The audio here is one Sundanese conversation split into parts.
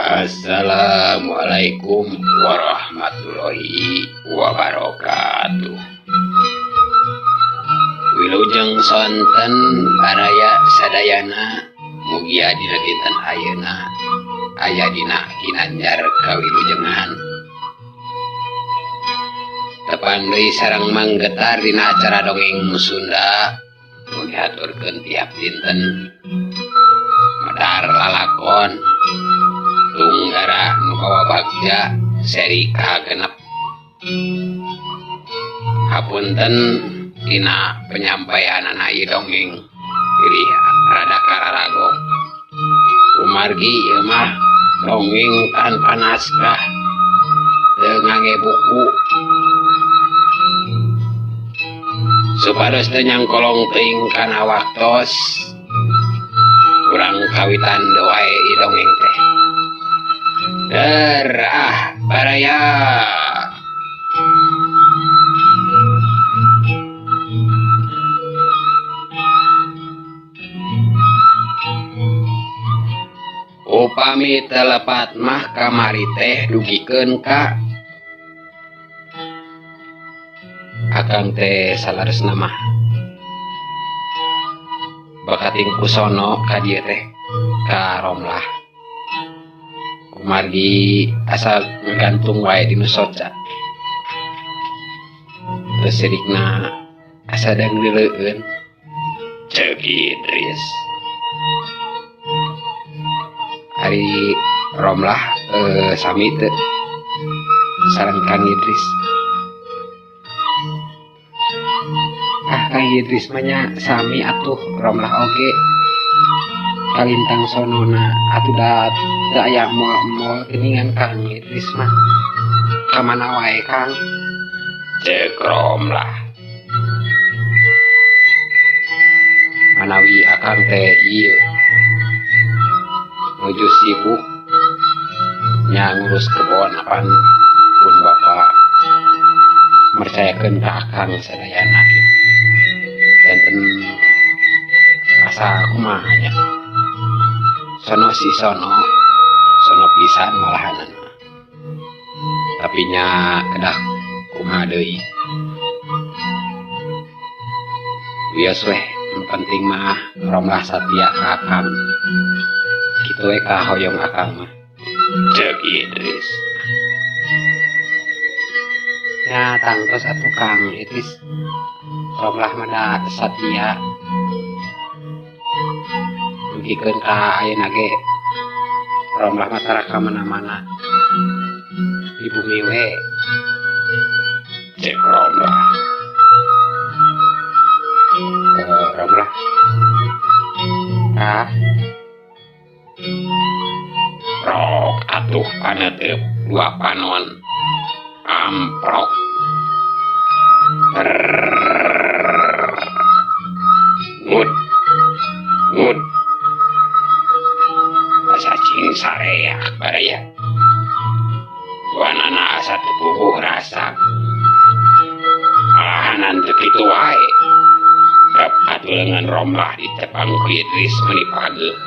Assalamualaikum warahmatullahi wabarakatuh. Wilujeng sonten baraya sadayana, mugia dina dinten ayeuna aya dina kinanjar kawilujengan. Tepan deui sareng manggetar dina acara dongeng Sunda nu dihaturkeun tiap dinten. Medar lalakon Tunggara nu bawa bagja seri kagenep. Hapunten dina penyampaianana ieu dongeng pilih rada kararagong. Kumargi ieu mah dongeng tanpa naskah, teu ngangge buku. Supados teu nyangkolong teuing kana waktos, urang kawitan wae ieu dongeng teh. Derah baraya. Upami telepat mah kamari teh dugikeun ka akang teh salaresna mah bakating kusono ka dieu teh ka Romlah. Kumargi asal ngegantung wae di nu soca. Terus sirikna asa dangleuleun ceuk Idris. Ari Romlah sami teu sareng Kang Idris. Ah Kang Idris mah nya sami atuh Romlah oge. Kalintang sonona atuh da teu aya moal-moal geuningan Kang Idris mah. Ka mana wae Kang? Ceuk Romlah. Manawi akang teh ieu nuju sibuk nya ngurus kebon apan pun bapak mercayakeun ka akang sadayana kitu. Janten asa kumaha nya. Sono si sono, sono pisan malahanan. Tapi nya kedah kumaha deui. Wios weh, nu penting mah Romlah satia ka akang. Kitu we ka hoyong akang mah. Ceuk Idris. Nya tangtos atuh Kang Idris. Romlah mah da satia. Dugikeun ka ayeuna ge Romlah mah tara ka mana-mana. Di bumi we. Ceuk Romlah. Romlah. Ah. Rok atuh paneteup dua panon. Amprok. Ngud. Ngud. Asa cing sareak baraya. Duanana asa teu puguh rasa. Malahanan teu kitu wae. Dap atuh leungeun Romlah ditepang ku Idris meuni pageuh.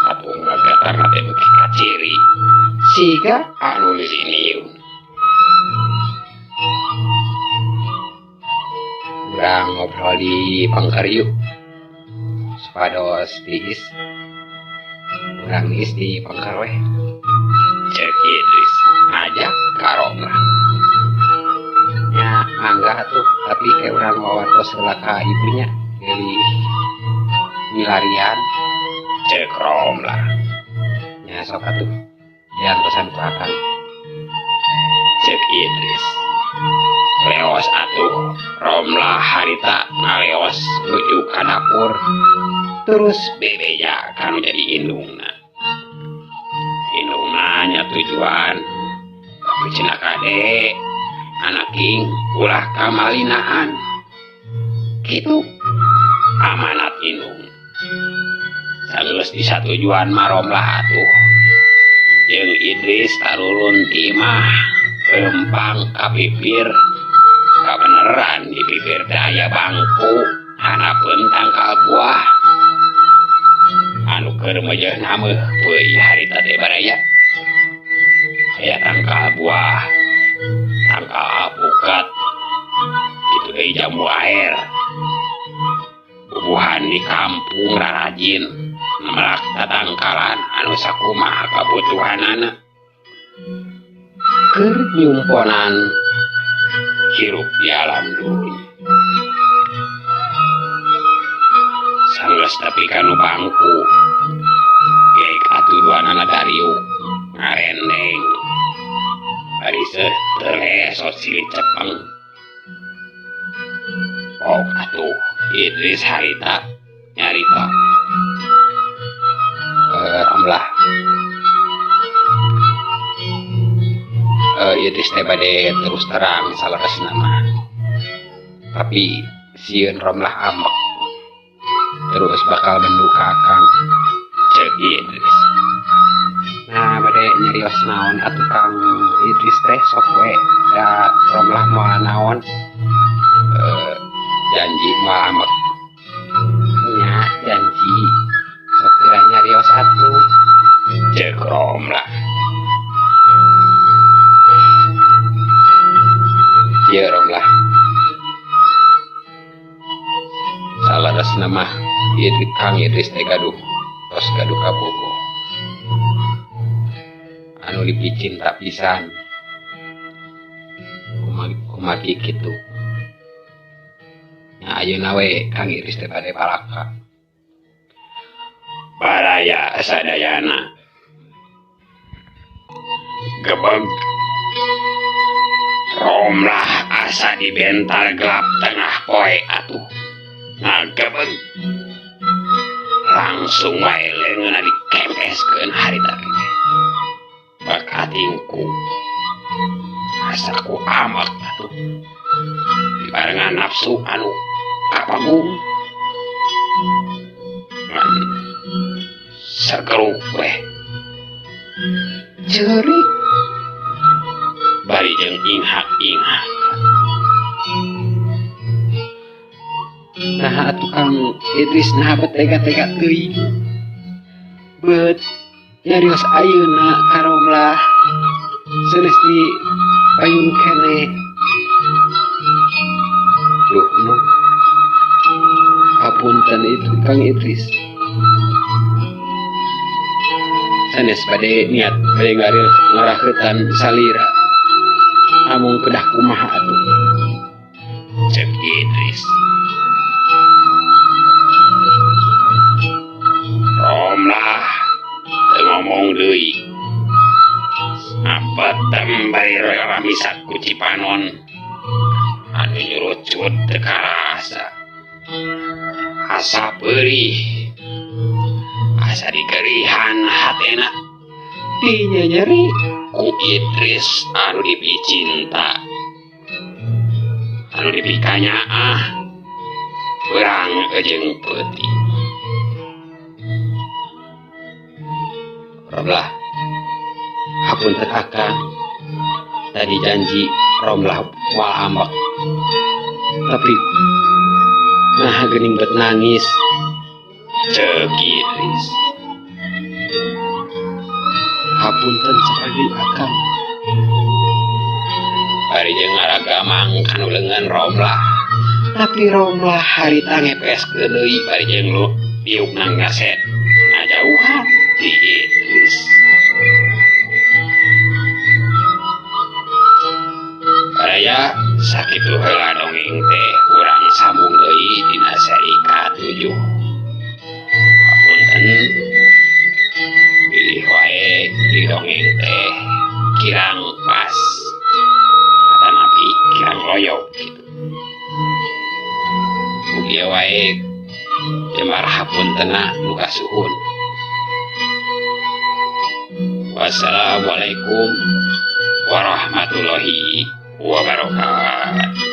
Atuh ngagatarna teh beuki kaciri. Siga anu liliniun. Urang ngobrol di pangkar yuk. Supados tiis. Urang tiis di pangkar weh. Ceuk Idris ngajak ka Romlah. Nya mangga atuh, tapi kayak urang wawartos heula ka ibunya geulih milarian. Ceuk Romlah. Nya sok atuh diantosan ku akang. Ceuk Idris. Leos atuh Romlah harita ngaleos nuju ka dapur. Terus bebeja kanu jadi indungna. Indungna nya tujuan. Tapi cenah kade anak king ulah kamalinaan. Kitu amanat indung. Sanggeus disatujuan mah Romlah atuh. Jeung Idris tarurun ti imah lempang ka pipir. Kabeneran di pipir teh aya bangku hanapeun tangkal buah. Anu Keur meujeun ameuh peuy harita teh baraya. Aya tangkal buah, tangkal alpukat, kitu deui jambu air. Bubuhan di kampung rarajin melak tatangkalan anu sakumaha kabutuhanana. Keur nyumponan hirup di alam dunia. Sanggeus tepi ka nu bangku, geek atuh duanana dariuk ngarendeng. Bari seuh teu lesot silih cepeng. Pok atuh Idris harita nyarita. Romlah. Idris teh bade terus terang saleresna mah. Tapi sieun Romlah ambek. Terus bakal bendu ka Akang. Ceuk Idris. Nah, bade nyarios naon atuh Kang Idris teh sok we da Romlah moal naon. Janji moal ambek. Nya janji sok teu nyarios atuh. Ceuk Romlah. Ieu Romlah. Saleresna mah Kang Idris teh gaduh tos gaduh kabogoh. Anu dipicinta pisan. Kumagi kitu. Nya ayeuna we Kang Idris teh bade balaka. Baraya sadayana. Gebeg. Romlah asa dibentar gelap tengah poe atuh. Ngagebeg. Langsung wae leungeunna dikempeskeun harita teh. Bakatingku. Asa ku ambek atuh. Dibarengan nafsu anu kapagung. Ngan sageruk weh. Ceurik. Bari jeung inghak-inghak. Nah atuh Kang Idris nah bet tega-tega teuing. Bet nyarios ayeuna ka Romlah sanes di payun keneh. Duh nu. Hapunten itu Kang Idris. Sanes bade niat bade ngaraheutan salira. Amung kedah kumaha atuh. Ceuk Idris. Romlah teu ngomong deui. Apetem bari ramisak ku Cipanon. Anu nyurucut teu karasa. Asa peurih. Asa digerihan hatena. Dinyeri ku Idris anu dipicinta. Anu dipikanyaah. Beurang jeung peuting. Romlah, hapunten Akang. Tadi janji Romlah moal ambek. Tapi nah geuning bet nangis. Ceuk Idris. Hapunten sakali Akang. Bari jeung ngaragamang kanu leungeun Romlah. Tapi Romlah harita ngepeskeun deui bari jeung lu diukna ngaset ngajauhan ti Idris. Baraya sakitu heula dongeng teh urang sambung deui dina seri ka-7. Hapunten bilih wae di dongeng teh kirang pas atanapi kirang loyok gitu. Mugia wae jemar hapuntena nu kasuhun. Wassalamualaikum warahmatullahi wabarakatuh.